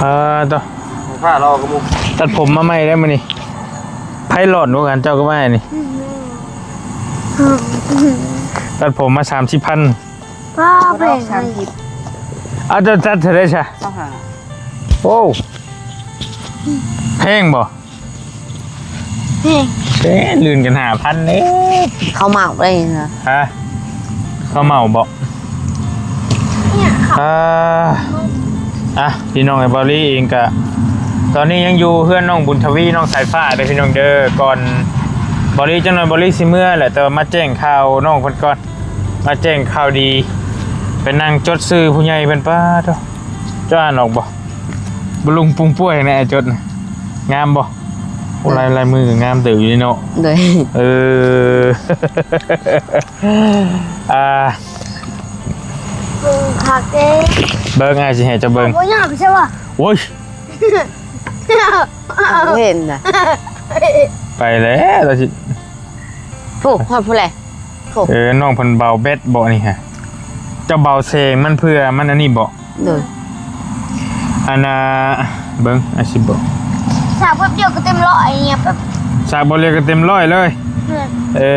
ອ່າ ໂຕ ຜ້າລອກະມຸ ຕັດຜົມມາໃໝ່ໄດ້ມື້ນີ້ ໃຜຫຼອນກວ່າກັນ ເຈົ້າກັບອ້າຍນີ້? ຕັດຜົມມາສາມສິບພັນ ປ້າ ແພງ ສາມສິບ ເອົາ ເຈົ້າຕັດເທົ່າໃດຊະ? ຊາວຫ້າ ໂອ້ ແພງບໍ່? ແພງ ເອີ ລື່ນກັນຫ້າພັນເດ້ ເຂົາເໝົາໄດ້ນະ ຮະ ເຂົາເໝົາບໍ່? ອ່າ ອ່ະ ພີ່ນ້ອງເອີຍ ເບົາລີເອງກະ ຕອນນີ້ຍັງຢູ່ເຮືອນນ້ອງບຸນທະວີ ນ້ອງສາຍຟ້າເດີພີ່ນ້ອງເດີ ກ່ອນ ເບົາລີ ຈັກໜ່ອຍເບົາລີຊິເມືອແຫຼະ ແຕ່ວ່າມາແຈ້ງຂ່າວນ້ອງເພິ່ນກ່ອນ ມາແຈ້ງຂ່າວດີ ໄປນັ່ງຈົດຊື່ຜູ້ໃຫຍ່ເພິ່ນ ປ້າໂທ້ ເຈົ້າອ່ານອອກບໍ່? ບຳລຸງປຸງປ່ວຍໃນອ້າຍຈົດນະ ງາມບໍ່? ໂອ້ ເອີ ລາຍ ລາຍມືກໍງາມເຕີບຢູ່ເນາະ ໂດຍ ເອີ ອ່າ ເບິ່ງຄັກເດ້ ເບິ່ງ ອ້າຍຊິໃຫ້ເຈົ້າເບິ່ງ ບໍ່ຍາກໃຊ່ບໍ່? ໂອ້ຍ ບໍ່ເຫັນນະ ໄປແລ້ວລາວຊິ ຜູ້ ຮອດຜູ້ແລະ ຜູ້ ເອີ ນ້ອງເພິ່ນເບົາແບັດບໍ່ນີ້ຮະ? ເຈົ້າເບົາແສງມັນເພື່ອມັນອັນນີ້ບໍ່? ໂດຍ ອັນນ່າ ເບິ່ງ ອາຊິບອກ ສາກແປັບດຽວກໍເຕັມຮ້ອຍ ເອີ ສາກບໍ່ເລີຍກໍເຕັມຮ້ອຍເລີຍ ເອີ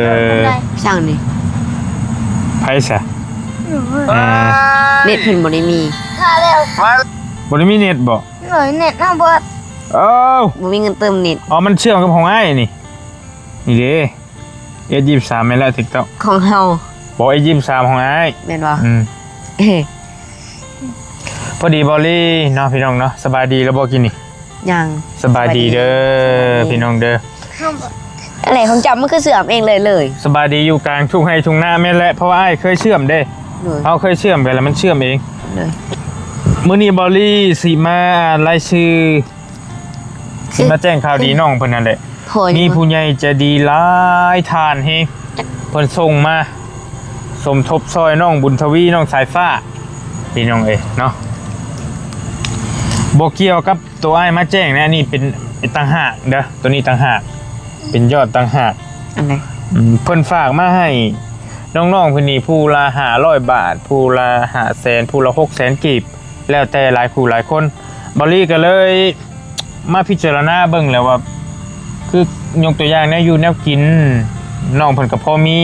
ເອີ ສັ່ງນີ້ ໃຜຊະ? ເອີ ເນັດເພິ່ນບໍ່ໄດ້ມີ ຖ້າແລ້ວ ບໍ່ໄດ້ມີເນັດບໍ່? ໂດຍ ເນັດເຮົາເບິດ ເອົ້າ ບໍ່ມີເງິນເຕີມເນັດ ອໍ ມັນເຊື່ອມກັບຂອງອ້າຍນີ້ ນີ້ເດ້ ເອັດຊາວສາມ ແມ່ນແລ້ວ TikTok ຂອງເຮົາ ບໍ່ ເອັດຊາວສາມ ຂອງອ້າຍ ແມ່ນບໍ່? ອືມ ພໍດີເບົາລີເນາະ ພີ່ນ້ອງເນາະ ສະບາຍດີແລ້ວບໍ່ກິນນີ້? ຍັງ ສະບາຍດີເດີ ສະບາຍດີ ພີ່ນ້ອງເດີ ອັນໃດຂອງເຈົ້າມັນຄືເຊື່ອມເອງເລີຍ ເລີຍ ສະບາຍດີຢູ່ກາງທົ່ງໄຮ່ທົ່ງນາ ແມ່ນແຫຼະ ເພາະວ່າອ້າຍເຄີຍເຊື່ອມເດ້ ໂດຍ ເຮົາເຄີຍເຊື່ອມກັນແລ້ວມັນເຊື່ອມເອງ ໂດຍ ມື້ນີ້ເບົາລີຊິມາລາຍຊື່ ຊິມາແຈ້ງຂ່າວດີນ້ອງເພິ່ນຫັ້ນແຫຼະ ມີຜູ້ໃຫຍ່ໃຈດີຫຼາຍທ່ານເຮງ ເພິ່ນສົ່ງມາສົມທົບຊ່ອຍນ້ອງບຸນທະວີ ນ້ອງສາຍຟ້າ ພີ່ນ້ອງເອີຍເນາະ ບໍ່ກ່ຽວກັບໂຕອ້າຍມາແຈ້ງນະ ອັນນີ້ເປັນ ເປັນຕ່າງຫາກເດີ ໂຕນີ້ຕ່າງຫາກ ເປັນຍອດຕ່າງຫາກ ອັນໃດ? ອືມ ເພິ່ນຝາກມາໃຫ້ນ້ອງໆເພິ່ນນີ້ ຜູ້ລະຫ້າຮ້ອຍບາດ ຜູ້ລະຫ້າແສນ ຜູ້ລະຫົກແສນກີບ ແລ້ວແຕ່ຫຼາຍຄູ່ຫຼາຍຄົນ ເບົາລີກໍເລີຍ ມາພິຈາລະນາເບິ່ງແລ້ວວ່າ ຄືຍົກຕົວຢ່າງແນວຢູ່ແນວກິນ ນ້ອງເພິ່ນກໍພໍມີ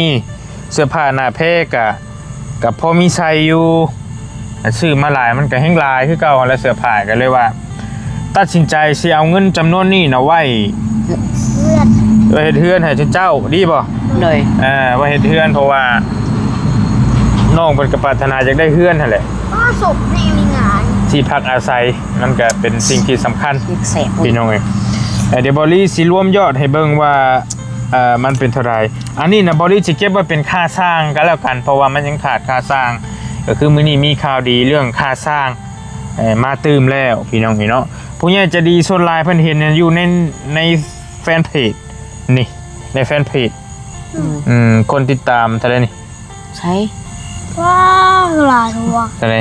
ເສື້ອຜ້າໜ້າແພກໍ ກໍພໍມີໃສ່ຢູ່ ຊື້ມາຫຼາຍມັນກໍແຮ່ງຫຼາຍຄືເກົ່າຫັ້ນແຫຼະ ເສື້ອຜ້າ ກໍເລີຍວ່າ ຕັດສິນໃຈຊິເອົາເງິນຈຳນວນນີ້ນະໄວ້ ເຮືອນ ໄວ້ເຮັດເຮືອນໃຫ້ເຈົ້າ ດີບໍ່? ໂດຍ ເອີ ໄວ້ເຮັດເຮືອນ ເພາະວ່ານ້ອງເພິ່ນກໍປາດຖະໜາຢາກໄດ້ເຮືອນຫັ້ນແຫຼະ ອ້າ ສົບໃຫ້ມີງານ ທີ່ພັກອາໄສ ມັນກໍເປັນສິ່ງທີ່ສຳຄັນ ແຊບ ພີ່ນ້ອງເອີຍ ເອີ ດຽວເບົາລີຊິລວມຍອດໃຫ້ເບິ່ງວ່າ ເອີ ມັນເປັນເທົ່າໃດ ອັນນີ້ນະ ເບົາລີຊິເກັບໄວ້ເປັນຄ່າສ້າງກໍແລ້ວກັນ ເພາະວ່າມັນຍັງຂາດຄ່າສ້າງ ກໍຄືມື້ນີ້ມີຂ່າວດີເລື່ອງຄ່າສ້າງ ເອີ ມາຕື່ມແລ້ວ ພີ່ນ້ອງເອີຍເນາະ ຜູ້ໃຫຍ່ໃຈດີສ່ວນຫຼາຍເພິ່ນເຫັນຢູ່ໃນ ໃນແຟນເພຈນີ້ ໃນແຟນເພຈ ອືມ ອືມ ຄົນຕິດຕາມເທົ່າໃດນີ້? ໃສ ວ້າວ ຫຼາຍວ່າ ເທົ່າໃດ?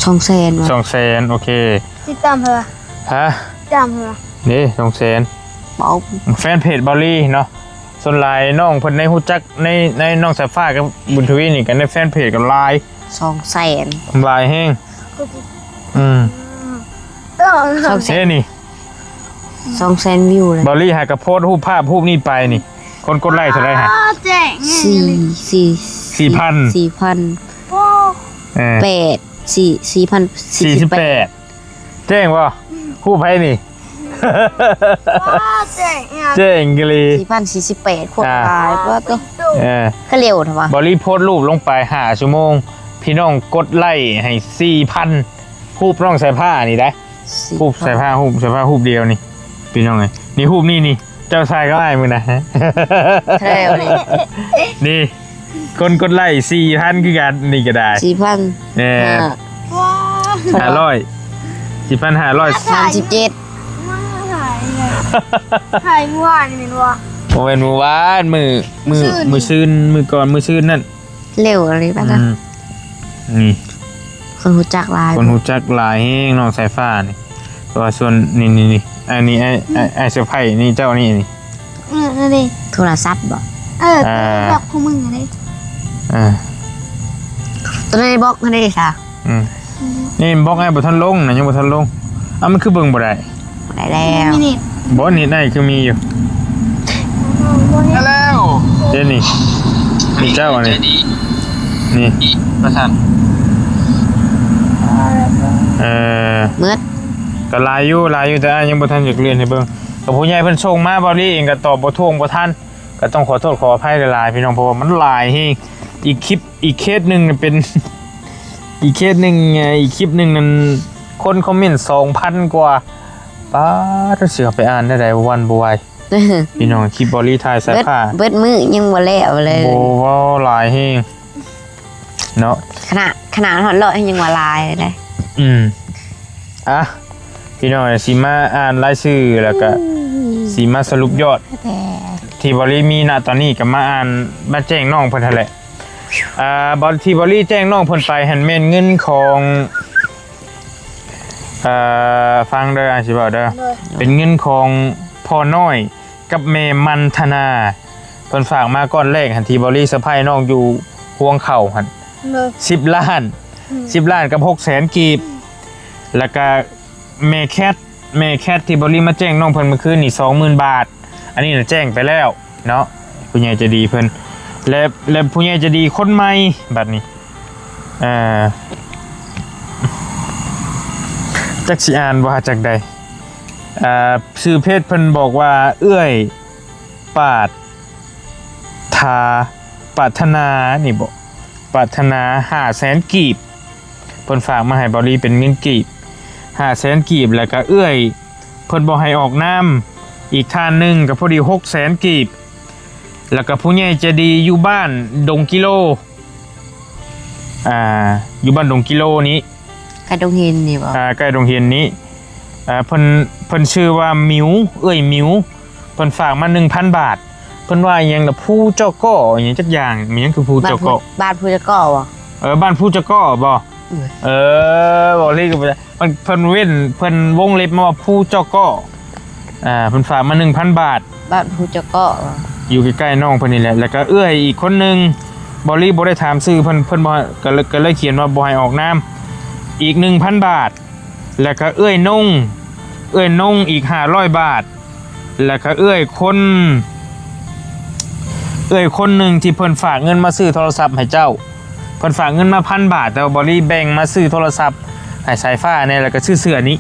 ສອງແສນວ່າ ສອງແສນ ໂອເຄ ຕິດຕາມເທົ່າໃດ? ຮະ? ຕິດຕາມເທົ່າໃດ? ເດ້ ສອງແສນ ເບົາ ແຟນເພຈເບົາລີເນາະ ສ່ວນຫຼາຍນ້ອງເພິ່ນໄດ້ຮູ້ຈັກໃນ ໃນນ້ອງສາຍຟ້າກັບບຸນທະວີນີ້ ກັນໃນແຟນເພຈກໍຫຼາຍ ສອງແສນ ຫຼາຍແຮງ ອືມ ສອງແສນ ເດ້ນີ້ ສອງແສນວິວເລີຍ ເບົາລີຫາກະໂພສຮູບພາບຮູບນີ້ໄປນີ້ ຄົນກົດໄລ້ເທົ່າໃດຫະ? ສີ່ ສີ່ ສີ່ພັນ ສີ່ພັນ ເອີ ແປດ ສີ່ ສີ່ພັນ ສີ່ສິບແປດ ແຈ້ງບໍ່? ອືມ ຮູບໃຜນີ້? ວ້າວ ແຈ້ງ ແຈ້ງອີ່ຫຼີ ສີ່ພັນສີ່ສິບແປດ ຄົນ ອ່າ ຫຼາຍ ວ່າໂຕ ເອີ ຄືເລັວແທ້ວະ ເບົາລີໂພສຮູບລົງໄປຫ້າຊົ່ວໂມງ ພີ່ນ້ອງກົດໄລ້ໃຫ້ສີ່ພັນ ຮູບນ້ອງສາຍຟ້ານີ້ໄດ໋ ຮູບສາຍຟ້າ ຮູບສາຍຟ້າຮູບດຽວນີ້ ພີ່ນ້ອງເອີຍ ນີ້ຮູບນີ້ນີ້ ເຈົ້າຖ່າຍກັບອ້າຍມື້ນະ ແທ້ນີ້ ນີ້ ຄົນກົດໄລ້ສີ່ພັນຄືກັນ ນີ້ກໍໄດ້ ສີ່ພັນ ເອີ ຫ້າ ຫ້າຮ້ອຍ ສີ່ພັນຫ້າຮ້ອຍ ສາມສິບເຈັດ ຖ່າຍມື້ວານນີ້ແມ່ນບໍ່? ບໍ່ແມ່ນມື້ວານ ມື້ ມື້ ມື້ຊືນ ມື້ຊືນ ມື້ກ່ອນ ມື້ຊືນນັ້ນ ເລັວອີ່ຫຼີປະ ອືມ ນີ້ ຄົນຮູ້ຈັກຫຼາຍ ຄົນຮູ້ຈັກຫຼາຍແຮງ ນ້ອງສາຍຟ້ານີ້ ແຕ່ວ່າສ່ວນ ນີ້ ນີ້ ນີ້ ອັນນີ້ ອ້າຍ ອ້າຍ ອ້າຍເຊີໄພນີ້ ເຈົ້ານີ້ ນີ້ ເອີ ອັນນີ້ ໂທລະສັບບໍ່? ເອີ ອ່າ ໂທລະສັບຂອງມຶງອັນນີ້ ອ່າ ໂຕໃນບລັອກຫັ້ນເດ້ຊະ ອືມ ນີ້ບລັອກອ້າຍບໍ່ທັນລົງນະ ຍັງບໍ່ທັນລົງ. ເອົ້າ ມັນຄືເບິ່ງບໍ່ໄດ້? ບໍ່ໄດ້ແລ້ວ ມີເນັດ ບໍ່ ເນັດອ້າຍຄືມີຢູ່. ແລ້ວ ເດນີ້ ນີ້ເຈົ້າອັນນີ້ ນີ້ ປະທານ ເອີ ໝົດ ກໍຫຼາຍຢູ່ ຫຼາຍຢູ່ ແຕ່ອ້າຍຍັງບໍ່ທັນຢາກເລື່ອນໃຫ້ເບິ່ງ. ກໍຜູ້ໃຫຍ່ເພິ່ນສົ່ງມາ ເບົາລີເອງກໍຕອບບໍ່ທົ່ວບໍ່ທັນ. ກໍຕ້ອງຂໍໂທດຂໍອະໄພຫຼາຍໆ ພີ່ນ້ອງ ເພາະວ່າມັນຫຼາຍແຮງ. ອີກຄລິບ ອີກເຄສໜຶ່ງນະເປັນ ອີກເຄສໜຶ່ງ ເອີ ອີກຄລິບໜຶ່ງນັ້ນ ຄົນຄອມເມັນສອງພັນກວ່າ. ປາດ ຊິເຂົ້າໄປອ່ານແນວໃດ ບໍ່ຫວັ່ນບໍ່ໄຫວ ພີ່ນ້ອງ. ຄລິບເບົາລີຖ່າຍສາຍຟ້າ ເບິດມື້ຍັງບໍ່ແລ້ວເລີຍ ໂອ້ ເວົ້າຫຼາຍແຮງເນາະ. ຂະໜາດ ຂະໜາດຮອດຮ້ອຍຍັງວ່າຫຼາຍເລີຍ. ອືມ ອ່ະ ພີ່ນ້ອງ ຊິມາອ່ານລາຍຊື່ ແລ້ວກໍ ອືມ ຊິມາສະຫຼຸບຍອດ ແຕ່ ທີ່ເບົາລີມີນະຕອນນີ້ ກໍມາອ່ານ ມາແຈ້ງນ້ອງເພິ່ນຫັ້ນແຫຼະ. ອ່າ ເບົາ ທີ່ເບົາລີແຈ້ງນ້ອງເພິ່ນໄປຫັ້ນ ແມ່ນເງິນຂອງ ເອີ ຟັງເດີ ອ້າຍຊິເວົ້າເດີ ໂດຍ ເປັນເງິນຂອງພໍ່ນ້ອຍ ກັບແມ່ມັນທະນາ ເພິ່ນຝາກມາກ້ອນແລກຫັ້ນ ທີ່ເບົາລີສະພາຍນ້ອງຢູ່ຮວງເຂົ້າຫັ້ນ ໂດຍ ສິບລ້ານ ອືມ ສິບລ້ານກັບຫົກແສນກີບ. ແລ້ວກະແມ່ແຄດ ແມ່ແຄດທີ່ເບົາລີມາແຈ້ງນ້ອງເພິ່ນມື້ຄືນນີ້ ສອງໝື່ນບາດ. ອັນນີ້ນະແຈ້ງໄປແລ້ວເນາະ ຜູ້ໃຫຍ່ໃຈດີເພິ່ນ ແລະ ແລະ ຜູ້ໃຫຍ່ໃຈດີຄົນໃໝ່ບັດນີ້ ເອີ ຈັກຊິອ່ານວ່າຈັ່ງໃດ. ເອີ ຊື່ເພຈເພິ່ນບອກວ່າ ເອື້ອຍປາດທາ ປາດຖະໜານີ້ບໍ ປາດຖະໜາ ຫ້າແສນກີບ ເພິ່ນຝາກມາໃຫ້ເບົາລີເປັນເງິນກີບ ຫ້າແສນກີບ. ແລ້ວກະເອື້ອຍເພິ່ນບໍ່ໃຫ້ອອກນາມ ອີກທ່ານໜຶ່ງກໍພໍດີ ຫົກແສນກີບ. ແລ້ວກະຜູ້ໃຫຍ່ໃຈດີຢູ່ບ້ານດົງກິໂລ ອ່າ ຢູ່ບ້ານດົງກິໂລນີ້ ໃກ້ດົງຫີນນີ້ບໍ? ອ່າ ໃກ້ດົງຫີນນີ້ ເອີ ເພິ່ນ ເພິ່ນຊື່ວ່າມິວ ເອື້ອຍມິວ ເພິ່ນຝາກມາໜຶ່ງພັນບາດ. ເພິ່ນວ່າອີ່ຫຍັງນະ ພູເຈາະເກາະ ອີ່ຫຍັງຈັກຢ່າງ ມີຫຍັງຄືພູເຈາະເກາະ ບ້ານພູເຈາະເກາະບໍ? ເອີ ບ້ານພູເຈາະເກາະບໍ? ເອີ ເອີ ເວົ້າລີກໍບໍ່ໄດ້ ມັນ ເພິ່ນເວັ້ນ ເພິ່ນວົງເລັບມາວ່າພູເຈາະເກາະ. ອ່າ ເພິ່ນຝາກມາໜຶ່ງພັນບາດ ບ້ານພູເຈາະເກາະ ຢູ່ໃກ້ໆນ້ອງເພິ່ນນີ້ແຫຼະ. ແລ້ວກໍເອື້ອຍອີກຄົນໜຶ່ງ ເບົາລີບໍ່ໄດ້ຖາມຊື່ເພິ່ນ ເພິ່ນບໍ່ ກໍເລີຍ ກໍເລີຍຂຽນວ່າບໍ່ໃຫ້ອອກນາມ ອີກໜຶ່ງພັນບາດ. ແລ້ວກໍເອື້ອຍນົງ ເອື້ອຍນົງອີກຫ້າຮ້ອຍບາດ. ແລ້ວກໍເອື້ອຍຄົນ ເອື້ອຍຄົນໜຶ່ງທີ່ເພິ່ນຝາກເງິນມາຊື້ໂທລະສັບໃຫ້ເຈົ້າ ເພິ່ນຝາກເງິນມາພັນບາດ ແຕ່ວ່າເບົາລີແບ່ງມາຊື້ໂທລະສັບໃຫ້ສາຍຟ້າແດ່ ແລ້ວກໍຊື້ເສື້ອນີ້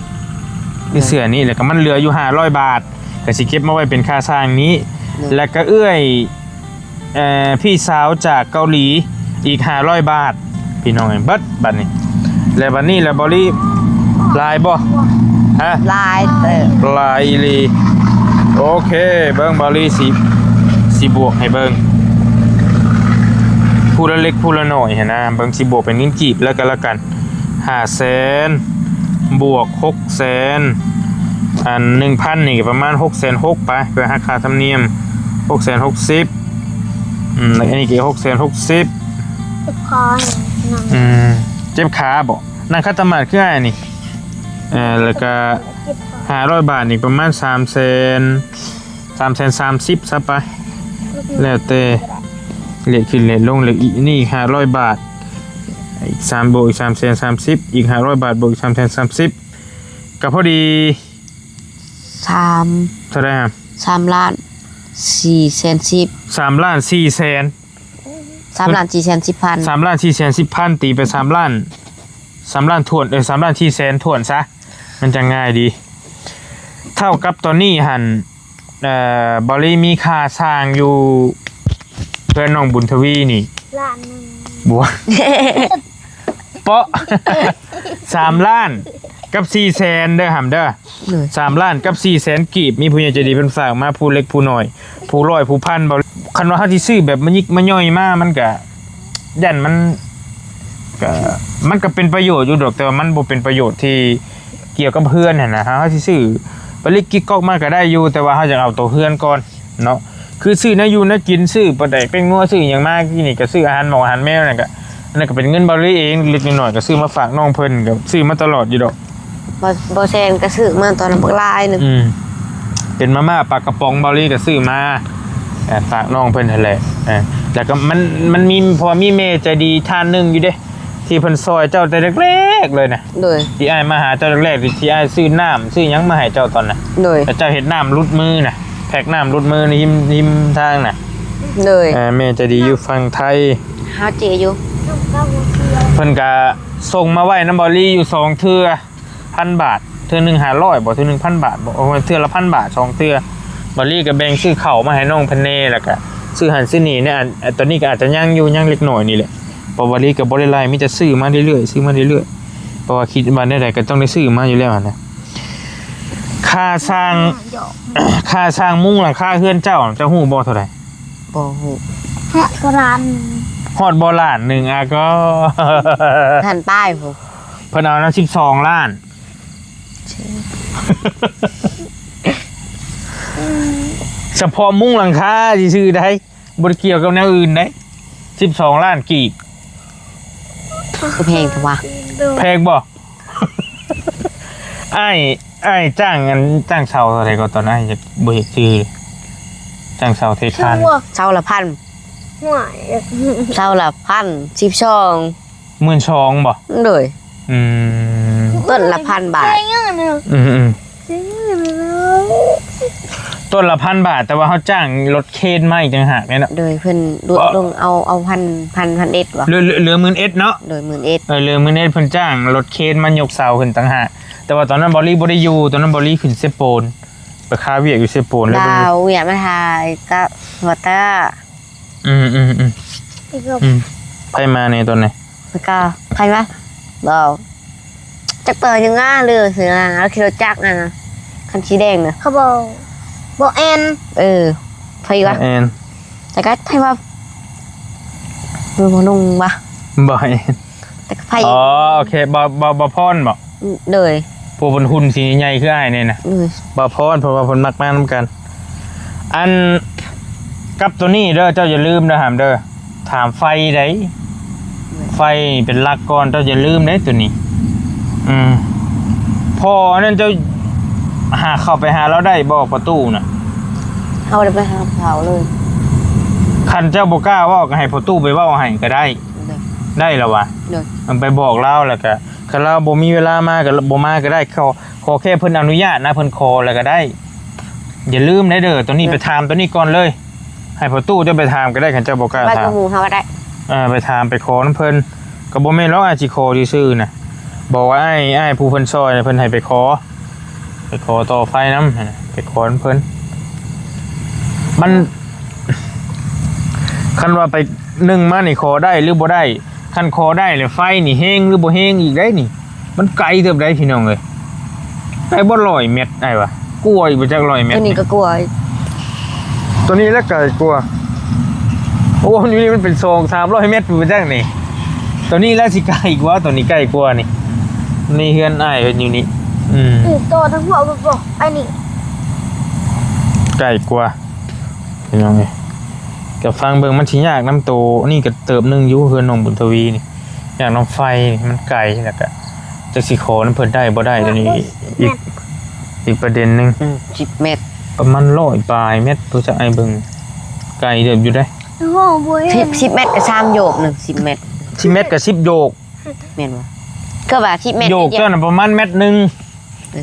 ຊື້ເສື້ອນີ້ ແລ້ວກໍມັນເຫຼືອຢູ່ຫ້າຮ້ອຍບາດ ກໍຊິເກັບມາໄວ້ເປັນຄ່າສ້າງນີ້. ແລ້ວກໍເອື້ອຍ ເອີ ພີ່ສາວຈາກເກົາຫຼີອີກຫ້າຮ້ອຍບາດ ພີ່ນ້ອງເອີຍ ເບິດບັດນີ້. ແລ້ວບັດນີ້ລະເບົາລີ ຫຼາຍບໍ່? ຮະ? ຫຼາຍເຕີບ ຫຼາຍອີ່ຫຼີ. ໂອເຄ ເບິ່ງເບົາລີຊິ ຊິບວກໃຫ້ເບິ່ງ ຜູ້ລະເລັກຜູ້ລະໜ້ອຍຫັ້ນນະ ເບິ່ງຊິບວກເປັນເງິນກີບແລ້ວກໍແລ້ວກັນ. ຫ້າແສນ ບວກ ຫົກແສນ ອັນ ໜຶ່ງພັນ ນີ້ກໍປະມານ ຫົກແສນຫົກ ໄປ ເພື່ອຫັກຄ່າທຳນຽມ ຫົກແສນຫົກສິບ. ອືມ ແລ້ວອັນນີ້ກໍ ຫົກແສນຫົກສິບ ເຈັບຄາ ອືມ ເຈັບຂາບໍ? ນັ່ງຂັດຕະໝາດຄືອ້າຍນີ້. ເອີ ແລ້ວກໍ ເຈັບຄາ ຫ້າຮ້ອຍບາດນີ້ປະມານ ສາມແສນ ສາມແສນສາມສິບ ຊະໄປ ແລ້ວແຕ່ ເລດຂຶ້ນເລດລົງ ແລ້ວອີກນີ້ ຫ້າຮ້ອຍບາດ ອີກສາມ ບວກອີກ ສາມແສນສາມສິບ ອີກ ຫ້າຮ້ອຍບາດ ບວກອີກ ສາມແສນສາມສິບ ກໍພໍດີ ສາມ ເທົ່າໃດຮະ? ສາມລ້ານສີ່ແສນສິບ ສາມລ້ານສີ່ແສນ ສາມລ້ານສີ່ແສນສິບພັນ ສາມລ້ານສີ່ແສນສິບພັນ ຕີໄປ ສາມລ້ານ ສາມລ້ານຖ້ວນ ເອີ ສາມລ້ານສີ່ແສນຖ້ວນຊະ ມັນຈະງ່າຍດີ. ເທົ່າກັບຕອນນີ້ຫັ້ນ ເອີ ເບົາລີມີຄ່າສ້າງຢູ່ເຮືອນນ້ອງບຸນທະວີນີ້ ລ້ານໜຶ່ງ ບົວ ເປາະ ສາມລ້ານກັບສີ່ແສນເດີຫຳເດີ ໂດຍ ສາມລ້ານກັບສີ່ແສນກີບ. ມີຜູ້ໃຫຍ່ໃຈດີເພິ່ນຝາກມາ ຜູ້ເລັກຜູ້ນ້ອຍ ຜູ້ຮ້ອຍຜູ້ພັນ. ບໍ່ ຄັນວ່າເຮົາຊິຊື້ແບບມາຍິກມາຍ່ອຍມາ ມັນກະ ຢ້ານມັນ ກະ ມັນກະເປັນປະໂຫຍດຢູ່ດອກ ແຕ່ວ່າມັນບໍ່ເປັນປະໂຫຍດທີ່ກ່ຽວກັບເຮືອນຫັ້ນນະ. ເຮົາ ເຮົາຊິຊື້ປະລິກກິກກອກມາກະໄດ້ຢູ່ ແຕ່ວ່າເຮົາຢາກເອົາໂຕເຮືອນກ່ອນເນາະ. ຄືຊື້ແນວຢູ່ແນວກິນ ຊື້ປາແດກແປ້ງນົວ ຊື້ຫຍັງມາກີ້ນີ້ ກະຊື້ອາຫານໝົກອາຫານແມວນັ້ນກະ ອັນນັ້ນກະເປັນເງິນເບົາລີເອງ ເລັກໆນ້ອຍໆ ກະຊື້ມາຝາກນ້ອງເພິ່ນ ກະຊື້ມາຕະຫຼອດຢູ່ດອກ. ບໍ່ ບໍ່ແຊນກະຊື້ມາຕອນນັ້ນບັກຫຼາຍໜຶ່ງ. ອືມ ເປັນມາມ່າປາກະປ໋ອງ ເບົາລີກະຊື້ມາ ເອີ ຝາກນ້ອງເພິ່ນຫັ້ນແຫຼະ. ເອີ ແລ້ວກະມັນ ມັນມີ ເພາະວ່າມີແມ່ໃຈດີທ່ານໜຶ່ງຢູ່ເດ້ ທີ່ ທີ່ເພິ່ນຊ່ອຍເຈົ້າແຕ່ແລກໆເລີຍນະ. ໂດຍ ທີ່ອ້າຍມາຫາເຈົ້າແລກໆ ທີ່ອ້າຍຊື້ນ້ຳຊື້ຫຍັງມາໃຫ້ເຈົ້າຕອນນັ້ນ. ໂດຍ ແລ້ວເຈົ້າເຮັດນ້ຳຫຼຸດມືນະ ແພັກນ້ຳຫຼຸດມືໃນຮິມ ລິມທາງນະ. ໂດຍ ເອີ ແມ່ໃຈດີຢູ່ຝັ່ງໄທ ເຮົາເຈຢູ່ ເພິ່ນກະສົ່ງມາໄວ້ນຳເບົາລີຢູ່ສອງເທື່ອ ພັນບາດ ເທື່ອໜຶ່ງຫ້າຮ້ອຍບໍ ເທື່ອໜຶ່ງພັນບາດບໍ ໂອ້ ເທື່ອລະພັນບາດສອງເທື່ອ. ເບົາລີກະແບ່ງຊື້ເຂົ້າມາໃຫ້ນ້ອງເພິ່ນແດ່ ແລ້ວກະຊື້ຫັ້ນຊື້ນີ້ແດ່. ອັນ ອັນ ຕອນນີ້ກະອາດຈະຍັງຢູ່ ຍັງເລັກນ້ອຍນີ້ແຫຼະ ເພາະວ່າລີກະບໍ່ໄດ້ໄລ່ ມີແຕ່ຊື້ມາເລື້ອຍໆ ຊື້ມາເລື້ອຍໆ ເພາະວ່າຄິດວ່າແນວໃດກະຕ້ອງໄດ້ຊື້ມາຢູ່ແລ້ວຫັ້ນນະ. ຄ່າສ້າງ ຄ່າສ້າງມຸງຫຼັງຄາເຮືອນເຈົ້າ ເຈົ້າຮູ້ບໍ່ເທົ່າໃດ? ບໍ່ຮູ້ ຮອດບໍ່ລ້ານ ຮອດບໍ່ລ້ານໜຶ່ງ ອາກໍ ພັນປາຍພຸ້ນ ເພິ່ນເອົານຳສິບສອງລ້ານ ສະເພາະມຸງຫຼັງຄາຊື່ໆໃດ໋ ບໍ່ໄດ້ກ່ຽວກັບແນວອື່ນໃດ໋ ສິບສອງລ້ານກີບ. ຄືແພງແທ້ວະ? ແພງບໍ່? ອ້າຍ ອ້າຍຈ້າງ ອັນ ຈ້າງເຊົ່າເທົ່າໃດກໍຕອນນັ້ນ ຢາກ ບໍ່ຢາກຈື່ ຈ້າງເຊົ່າເທຄານ ເຊົ່າລະພັນ ຫ້ວຍ ເຊົ່າລະພັນ ສິບສອງ ໝື່ນສອງບໍ່? ໂດຍ ອືມ ຕົ້ນລະພັນບາດ ອືມໆ ຕົ້ນລະພັນບາດ ແຕ່ວ່າເຮົາຈ້າງລົດເຄນມາອີກຕ່າງຫາກເດ້ເນາະ. ໂດຍ ເພິ່ນຫຼຸດລົງ ເອົາ ເອົາພັນ ພັນ ພັນເອັດບໍ່? ເຫຼືອ ເຫຼືອ ເຫຼືອໝື່ນເອັດເນາະ. ໂດຍ ໝື່ນເອັດ ເອີ ເຫຼືອໝື່ນເອັດ ເພິ່ນຈ້າງລົດເຄນມາຍົກເສົາຂຶ້ນຕ່າງຫາກ. ແຕ່ວ່າຕອນນັ້ນເບົາລີບໍ່ໄດ້ຢູ່ ຕອນນັ້ນເບົາລີຂຶ້ນເຊໂປນ ໄປຄາວຽກຢູ່ເຊໂປນ ແລ້ວບໍ່ຢູ່ ລາວວຽກມາຖ່າຍກັບຫົວຕາ ອືມໆໆ ອືມ ອືມ ໄປກັບ ອືມ ໃຜມາແດ່ຕອນນີ້? ແລ້ວກໍໃຜວະ? ບໍ່ ຈັກເປີດຍັງງາ ຫຼື ເສືອ ລາວຂີ່ລົດຈັກນະ ຄັນສີແດງນະ ເຂົາບອກ ບໍ່ແອນ ເອີ ໃຜວະ? ບໍ່ແອນ ແລ້ວກໍໃຜວະ? ບໍ່ນຸ່ງວະ ບໍ່ແອນ ແລ້ວກໍໃຜ? ອໍ ໂອເຄ ບໍ່ ບໍ່ ບໍ່ພອນບໍ? ໂດຍ ຜູ້ເພິ່ນຫຸ່ນສີໃຫຍ່ຄືອ້າຍນີ້ນະ ໂດຍ ບໍ່ພອນ ເພາະວ່າເພິ່ນມັກມານຳກັນ. ອັນ ກັບໂຕນີ້ເດີ ເຈົ້າຢ່າລືມເດີ ຫາມເດີ ຖາມໄຟໃດ໋ ໂດຍ ໄຟເປັນຫຼັກກ່ອນ ເຈົ້າຢ່າລືມເດ້ໂຕນີ້. ອືມ ພໍ່ອັນນັ້ນເຈົ້າຫາເຂົ້າໄປຫາລາວໄດ້ບໍ່ ພໍ່ຕູ້ນະ? ເຮົາບໍ່ໄດ້ໄປຫາເຂົາເລີຍ. ຄັນເຈົ້າບໍ່ກ້າເວົ້າ ກໍໃຫ້ພໍ່ຕູ້ໄປເວົ້າໃຫ້ກໍໄດ້. ໂດຍ ໄດ້ລະວະ? ໂດຍ ມັນໄປບອກລາວ ແລ້ວກະ ຄັນລາວບໍ່ມີເວລາມາກໍບໍ່ມາກໍໄດ້ ຂໍ ຂໍແຄ່ເພິ່ນອະນຸຍາດນະ ເພິ່ນຂໍແລ້ວກໍໄດ້. ຢ່າລືມໄດ້ເດີ ໂຕນີ້ ໂດຍ ໄປຖາມໂຕນີ້ກ່ອນເລີຍ ໃຫ້ພໍ່ຕູ້ເຈົ້າໄປຖາມກໍໄດ້ ຄັນເຈົ້າບໍ່ກ້າຖາມ ໄປກັບໝູ່ເຮົາກໍໄດ້. ເອີ ໄປຖາມໄປຂໍນຳເພິ່ນ ກໍບໍ່ແມ່ນດອກ ອ້າຍຊິຂໍຊື່ໆນະ ບອກວ່າອ້າຍ ອ້າຍຜູ້ເພິ່ນຊ່ອຍນະ ເພິ່ນໃຫ້ໄປຂໍ ໄປຂໍຕໍ່ໄຟນຳ ໄປຂໍນຳເພິ່ນ ມັນ ຄັນວ່າໄປໜຶ່ງມານີ້ຂໍໄດ້ຫຼືບໍ່ໄດ້? ຄັນຂໍໄດ້ແລ້ວ ໄຟນີ້ແຮງຫຼືບໍ່ແຮງອີກໄດ໋ນີ້? ມັນໄກເຕີບໄດ໋ພີ່ນ້ອງເອີຍ ໄກບໍ່ຮ້ອຍແມັດອ້າຍວ່າ ກວ່າອີກບໍ່ຈັກຮ້ອຍແມັດ ໂຕນີ້ກໍກວ່າ ໂຕນີ້ແຫຼະໄກກວ່າ. ໂອ້ ຢູ່ນີ້ມັນເປັນສອງສາມຮ້ອຍແມັດພຸ້ນຈັກນີ້ ໂຕນີ້ແຫຼະຊິໄກກວ່າ ໂຕນີ້ໄກກວ່ານີ້ ນີ້ເຮືອນອ້າຍເພິ່ນຢູ່ນີ້. ອືມ ອືມ ຕໍ່ທາງຫົວບໍ່ ໄປນີ້ ໄກກວ່າ ພີ່ນ້ອງເອີຍ ກໍຟັງເບິ່ງ ມັນຊິຍາກນຳໂຕນີ້ກໍເຕີບໜຶ່ງຢູ່ ເຮືອນນ້ອງບຸນທະວີນີ້ ຍາກນຳໄຟນີ້ ມັນໄກ ແລ້ວກະຈັກຊິຂໍນຳເພິ່ນໄດ້ບໍ່ໄດ້ ໂຕນີ້ອີກ ອີກປະເດັນໜຶ່ງ. ອືມ ສິບແມັດ ປະມານຮ້ອຍປາຍແມັດ ບໍ່ຈັກ ອ້າຍເບິ່ງ ໄກເຕີບຢູ່ເດ້. ໂອ້ໂຫ ບໍ່ເຫັນ ສິບ ສິບແມັດກໍສາມໂຢກໜຶ່ງ ສິບແມັດ ສິບແມັດກໍສິບໂຢກ ແມ່ນບໍ່? ຄືວ່າສິບແມັດ ໂຢກເຈົ້ານະປະມານແມັດໜຶ່ງ. ເອີ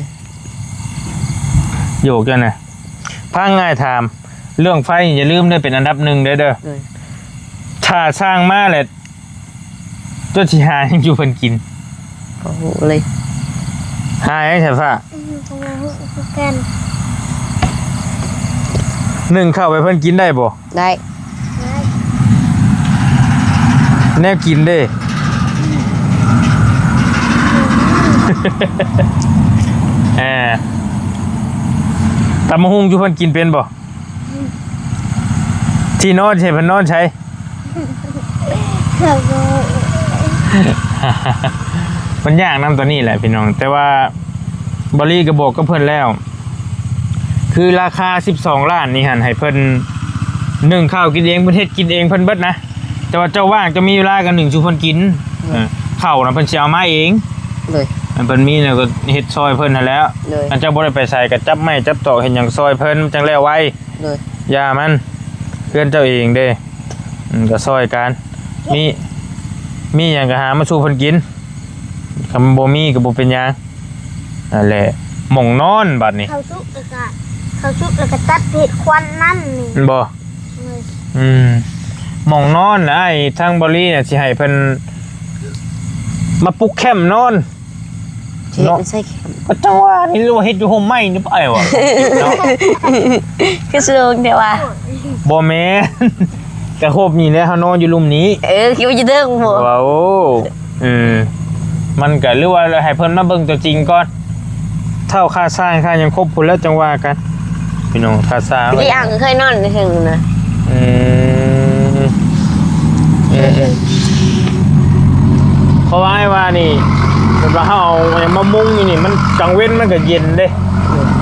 ໂຢກຈັ່ງໃດ? ຟັງອ້າຍຖາມ ເລື່ອງໄຟນີ້ຢ່າລືມເດີ ເປັນອັນດັບໜຶ່ງເດີ ເດີ ໂດຍ ຖ້າສ້າງມາແລ້ວ ເຈົ້າຊິຫາຫຍັງສູ່ເພິ່ນກິນ? ບໍ່ຮູ້ເລີຍ ຫາຫຍັງໃສ່ຟ້າ? ອືມ ບໍ່ຮູ້ຄືກັນ ໜຶ້ງເຂົ້າໃຫ້ເພິ່ນກິນໄດ້ບໍ່? ໄດ້ ໄດ້ ແນວກິນເດ້? ເອີ ຕຳບັກຫຸ່ງຢູ່ເພິ່ນກິນເປັນບໍ່? ທີ່ນອນໃສ ເພິ່ນນອນໃສ? ມັນຍາກນຳຕົວນີ້ແຫຼະພີ່ນ້ອງ ແຕ່ວ່າ ບໍລິກໍບອກກັບເພິ່ນແລ້ວ ຄືລາຄາສິບສອງລ້ານນີ້ຫັ້ນ ໃຫ້ເພິ່ນໜຶ້ງເຂົ້າກິນເອງ ເພິ່ນເຮັດກິນເອງເພິ່ນເບິດນະ ແຕ່ວ່າເຈົ້າວ່າງ ເຈົ້າມີເວລາກໍໜຶ້ງສູ່ເພິ່ນກິນ. ໂດຍ ເອີ ເຂົ້ານະເພິ່ນຊິເອົາມາເອງ. ໂດຍ ອັນເພິ່ນມີນະກໍເຮັດຊ່ອຍເພິ່ນຫັ້ນແຫຼະ. ໂດຍ ອັນເຈົ້າບໍ່ໄດ້ໄປໃສກໍຈັບໄມ້ຈັບຕອກເຮັດຫຍັງຊ່ອຍເພິ່ນ ມັນຈັ່ງແລ້ວໄວ. ໂດຍ ຢ່າມັນ ເຮືອນເຈົ້າເອງເດ້. ອືມ ກໍຊ່ອຍກັນ ມີ ມີຫຍັງກໍຫາມາສູ່ເພິ່ນກິນ ຄັນບໍ່ມີກໍບໍ່ເປັນຫຍັງ. ນັ້ນແຫຼະ ໝ່ອງນອນບັດນີ້ ເຂົ້າສຸກແລ້ວກໍ ເຂົ້າສຸກແລ້ວກໍຕັດເຫັດຄວັນນັ້ນນີ້ ແມ່ນບໍ່? ເອີ ອືມ ໝ່ອງນອນນະ ອ້າຍທາງເບົາຫຼີນະ ຊິໃຫ້ເພິ່ນມາປຸກແຄ້ມນອນ ຊິເຮັດໃສ່ແຄ້ມ ກໍຈັ່ງວ່ານີ້ ຫຼືວ່າເຮັດຢູ່ຮົ່ມໄມ້ນີ້ ອ້າຍວ່າ ເນາະ ຄືສູງແທ້ວ່າ. ບໍ່ແມ່ນ ກະຄົບນີ້ແຫຼະ ເຮົານອນຢູ່ລຸ່ມນີ້. ເອີ ຄິດວ່າຢູ່ເທິງພຸ້ນ. ວ້າວ ເອີ ມັນກະ ຫຼືວ່າໃຫ້ເພິ່ນມາເບິ່ງຕົວຈິງກ່ອນ. ເທົ່າຄ່າສ້າງຄ່າຫຍັງຄົບພຸ້ນແລ້ວຈັ່ງວ່າກັນ ພີ່ນ້ອງ. ຄ່າສ້າງ ຕະກີ້ອ່າງເຄີຍນອນໃນເທິງນະ. ອືມ ເອີ ເອີ ເພາະວ່າອ້າຍວ່ານີ້ ແບບວ່າເຮົາເອົາຫຍັງມາມຸງຢູ່ນີ້ ມັນ ກາງເວັນມັນກະເຢັນເດ້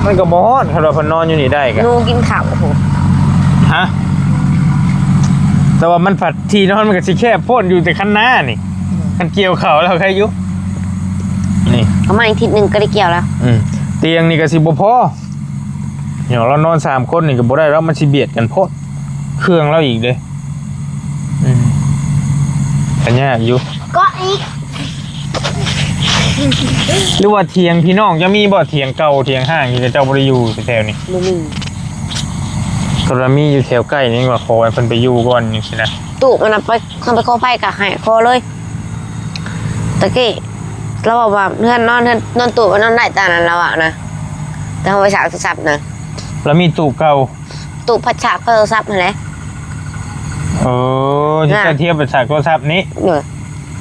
ມັນກະບໍ່ຮ້ອນ. ຄັນວ່າເພິ່ນນອນຢູ່ນີ້ໄດ້ກະ ໜູກິນເຂົ້າພຸ້ນ. ຮະ? ແຕ່ວ່າມັນພັດ ທີ່ນອນມັນກໍสิแคบโพด อยู่แต่คันนานี่ อืม คันเกี่ยวข้าวแล้วใครอยู่ นี่ ประมาณอาทิตย์หนึ่งก็ได้เกี่ยวแล้ว อืม เตียงนี่ก็สิบ่พอ เนาะ เรานอนสามคนนี่ก็บ่ได้แล้ว มันสิเบียดกันโพด เครื่องเราอีกเด้ อืม ก็ยากอยู่ เกาะอีก หรือว่าเถียงพี่น้องเจ้ามีบ่ เถียงเก่าเถียงห้างที่เจ้าบ่ได้อยู่แถวนี้ บ่มี ถ้าว่ามีอยู่แถวใกล้นี่ว่าขอให้เพิ่นไปอยู่ก่อนจังซี่นะ ตู้มันน่ะไป คันไปขอไผก็ให้ขอเลย ตะกี้ลาวเว้าว่าเฮือนนอน เฮือนนอนตู้มันนอนได้ ตอนนั้นลาวเว้านะ แต่เฮาไปสากโทรศัพท์นะ แล้วมีตู้เก่า ตู้พัดสากโทรศัพท์หั้นแหละ เออ ที่ น่ะ เจ้าเทียบไปสากโทรศัพท์นี้ เออ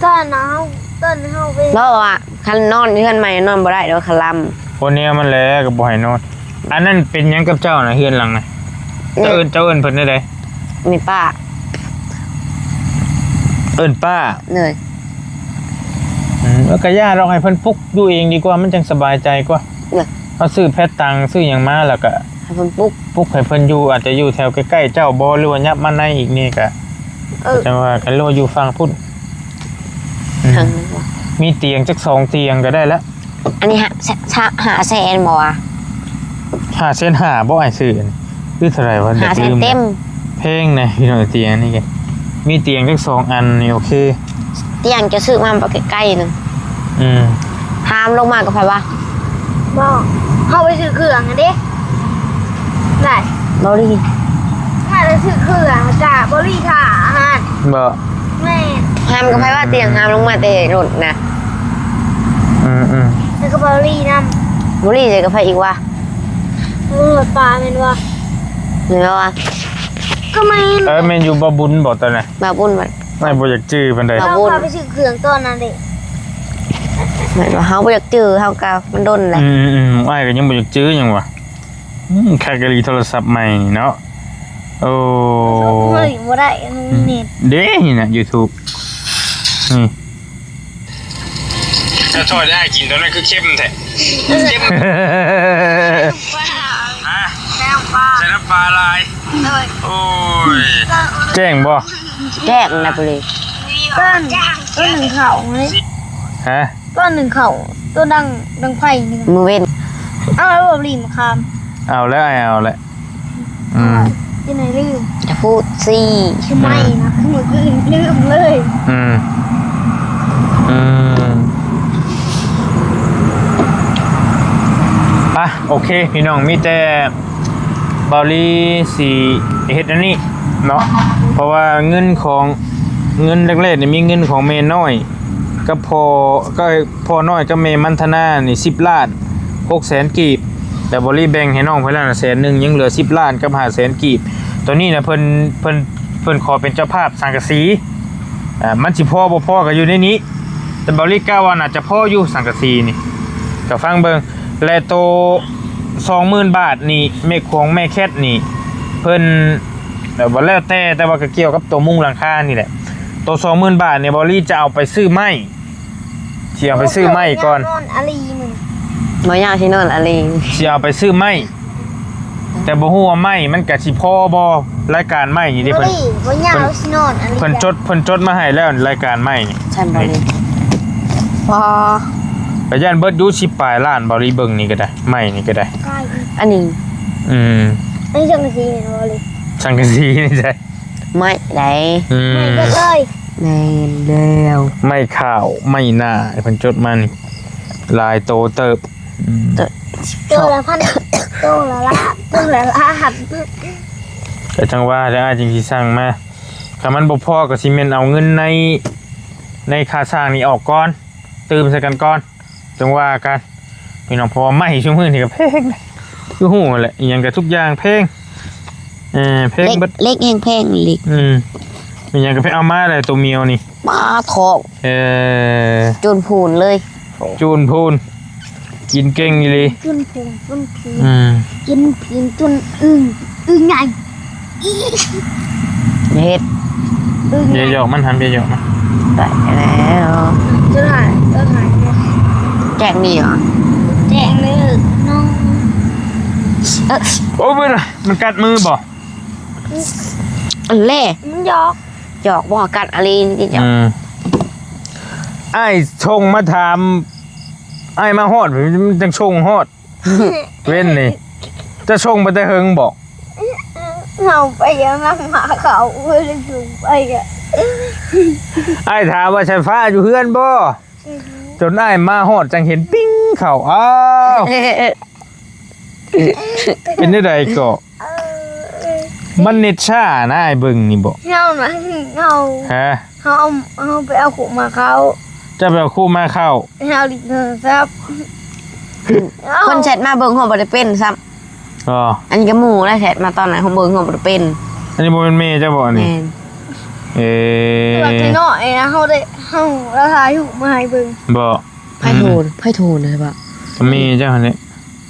ตอนเฮา ตอนเฮาไป ลาวเว้าว่าคันนอนเฮือนใหม่นอนบ่ได้ดอก คันลำ คนนี้มันแหละก็บ่ให้นอน อันนั้นเป็นหยังกับเจ้านะ เฮือนหลังนะ เออ เจ้าเอิ้น เจ้าเอิ้นเพิ่นแนวใด แม่ป้า เอิ้นป้า เลย อืม เออ ก็อย่าดอก ให้เพิ่นปลุกอยู่เองดีกว่า มันจั่งสบายใจกว่า เลย เฮาซื้อแพดตัง ซื้อหยังมาแล้วก็ ให้เพิ่นปลุก ปลุกให้เพิ่นอยู่ อาจจะอยู่แถวใกล้ๆเจ้าบ่ หรือว่ายับมาในอีกนี่ก็ เออ จั่งว่ากัน หรือว่าอยู่ฝั่งพุ้น อืม ทางนี้บ่ มีเตียงจักสองเตียงก็ได้ละ อันนี้ห้า ห้าแสนบ่วะ ห้าแสนห้าบ่ อ้ายซื้ออันนี้ คือเท่าไหร่วะ ห้าแสน อยากลืม เต็ม แพงนะพี่น้อง เตียงอันนี้ก็ มีเตียงจักสองอันนี่โอเค เตียงจะซื้อมาบ่ใกล้ๆนึง อืม หามลงมากับไผวะ บ่ เฮาไปซื้อเครื่องหั้นเด้ ได้ เบาหลี มาแล้วซื้อเครื่องจ้า เบาหลีท่าอาหาร บ่ แม่น หามกับไผวะ เตียงหามลงมาแต่รถนะ อืมๆ แล้วก็เบาหลีนำ เบาหลีใส่กับไผอีกวะ เออ ปลาแม่นวะ แม่นบ่วะ ก็แม่น เออ แม่นอยู่บ่บุญบ่ตอนนั้น บ่บุญบ่ อ้ายบ่อยากจื้อปานใด บ่บุญ พาไปซื้อเครื่องตอนนั้นเด้ แม่นว่าเฮาบ่อยากจื้อ เฮาก็มันดนแหละ อืมๆ อ้ายก็ยังบ่อยากจื้อหยังวะ อืม คักอีหลีโทรศัพท์ใหม่นี่เนาะ โอ้ เฮ้ย บ่ได้ อันนี้เน็ต เด้นี่นะ YouTube นี่ เจ้าทอดให้กินตอนนั้นคือเข้มแท้ เข้ม ฮะ ใส่น้ำปลา ใส่น้ำปลาหลาย โดย โอ้ย แจ้งบ่ แจ้งนะ ปลี ต้น ต้นหนึ่งเขานี่ ฮะ ต้นหนึ่งเขา ต้นดัง ดังไฟนี่ มื้อเว้น เอาแล้วบ่ปลี มะขาม เอาแล้ว เอาแล้ว อืม ที่ไหนลืม จะพูดสิ ทำไมนะ เมื่อกี้ลืมเลย อืม อืม ไป โอเค พี่น้อง มีแต่เบาหลีสิเฮ็ดอันนี้เนาะ เพราะว่าเงินของ เงินแรกๆนี่มีเงินของแม่น้อยกับพ่อ ก็ พ่อน้อยกับแม่มันธนานี่สิบล้านหกแสนกีบ แต่เบาหลีแบ่งให้น้องเพิ่นแล้วนะแสนหนึ่ง ยังเหลือสิบล้านกับห้าแสนกีบ ตัวนี้นะเพิ่น เพิ่น เพิ่นขอเป็นเจ้าภาพสังกะสี อ่า มันสิพอบ่พอก็อยู่ในนี้ แต่เบาหลีกะว่าน่าจะพออยู่สังกะสีนี่ ก็ฟังเบิ่ง และโตสองหมื่นบาทนี่ แม่ของแม่แคทนี่ เพิ่น แต่ว่าแล้วแต่ แต่ว่าก็เกี่ยวกับตัวมุงหลังคานี่แหละ ตัวสองหมื่นบาทนี่ เบาหลีจะเอาไปซื้อไม้ สิเอาไปซื้อไม้ก่อน นอนอาลีมื้อนี้ บ่ยากสินอนอาลี สิเอาไปซื้อไม้ แต่บ่ฮู้ว่าไม้มันก็สิพอบ่ รายการไม้นี่เด้ เพิ่น บ่ยาก เพิ่น สินอนอาลี เพิ่นจด เพิ่นจดมาให้แล้วรายการไม้นี่ ใช่บ่ นี่ นี่ พอ ก็ย่านเบิดอยู่สิบปลายล้าน เบาหลีเบิ่งนี่ก็ได้ ไม้นี่ก็ได้ อันนี้ อืม อันนี้สังกะสีเห็นบ่เลย สังกะสีนี่ใช่ ไม้ใด อืม ไม้เบิดเลย ແມ່ນແລ້ວ ໄມ້ຂາວໄມ້ໜ້າ ເພິ່ນຈົດມານີ້ຫຼາຍໂຕເຕີບ ອືມ ໂຕ ໂຕລະພັນ ໂຕລະລ້ານ ໂຕລະລ້ານ ກໍຈັ່ງວ່າແຫຼະ ອ້າຍຈຶ່ງຊິສັ່ງມາ ຄັນມັນບໍ່ພໍກໍຊິແມ່ນເອົາເງິນໃນ ໃນຄ່າສ້າງນີ້ອອກກ່ອນ ຕື່ມໃສ່ກັນກ່ອນ ຈັ່ງວ່າກັນພີ່ນ້ອງ ເພາະວ່າໄມ້ຊຸມື້ນີ້ກໍແພງ ຄືຮູ້ຫັ້ນແຫຼະ ອີ່ຫຍັງກໍທຸກຢ່າງແພງ ເອີ ແພງເບິດ ເຫຼັກ ເຫຼັກແຮງແພງ ເຫຼັກ ອືມ ອີ່ຫຍັງກໍແພງ ເອົາມາແລ້ວໂຕມຽວນີ້ ປາທອງ ເອີ ຈູນພູນເລີຍ ຈູນພູນ ກິນເກັ່ງອີ່ຫຼີ ຈູນພູນ ຈູນ ອືມ ກິນຜີນຈຸນອຶ່ງ ອຶ່ງໃຫຍ່ ເຮັດ ອຶ່ງໃຫຍ່ ຢ່າຢອກມັນຫັ້ນ ຢ່າຢອກມັນ ໄປແລ້ວ ຈະຖ່າຍ ຈະຖ່າຍ ແຈ້ງນີ້ຫວາ ແຈ້ງເລີຍນ້ອງ ເອີ ໂອ້ຍ ມັນກັດມືບໍ່ ອັນແລະ ມັນຢອກ ຢອກບໍ່ ກັດອາລີນີ້ ອືມ ອ້າຍສົ່ງມາຖາມ ອ້າຍມາຮອດ ມັນຈັ່ງສົ່ງຮອດ ເວັ້ນນີ້ ຈະສົ່ງໄປແຕ່ເຫິງບໍ່? ເຮົາໄປຫຍັງນຳໝາເຂົາ ບໍ່ໄດ້ສົ່ງໄປອະ ອ້າຍຖາມວ່າສາຍຟ້າຢູ່ເຮືອນບໍ່? ອືຮຶ ຈົນອ້າຍມາຮອດຈັ່ງເຫັນປິ້ງເຂົ້າ ອ້າວ ເປັນແນວໃດເກາະ? ເອີ ມັນເນັດຊ້ານະ ອ້າຍເບິ່ງນີ້ບໍ່? ເຮົານະ ເຮົາ ຮະ? ເຮົາ ເຮົາໄປເອົາຄຸມາເຂົ້າ ເຈົ້າໄປເອົາຄຸມາເຂົ້າ ເຮົາຫຼິ້ນໂທລະສັບ ເພິ່ນແຊັດມາເບິ່ງ ເຮົາບໍ່ໄດ້ເປັນຊ້ຳ ອໍ ອັນນີ້ກໍໝູ່ລະແຊັດມາຕອນນັ້ນ ເຮົາເບິ່ງ ເຮົາບໍ່ໄດ້ເປັນ ອັນນີ້ບໍ່ແມ່ນແມ່ເຈົ້າບໍ່ອັນນີ້? ແມ່ນ ເອີ ແຕ່ວ່ານ້ອຍນະ ເຮົາໄດ້ ເຮົາ ລາວຖ່າຍຮູບມາໃຫ້ເບິ່ງ ບໍ່? ໃຜໂທ ອືມ ໃຜໂທນະ ວ່າ ແມ່ເຈົ້າຫັ້ນແຫຼະ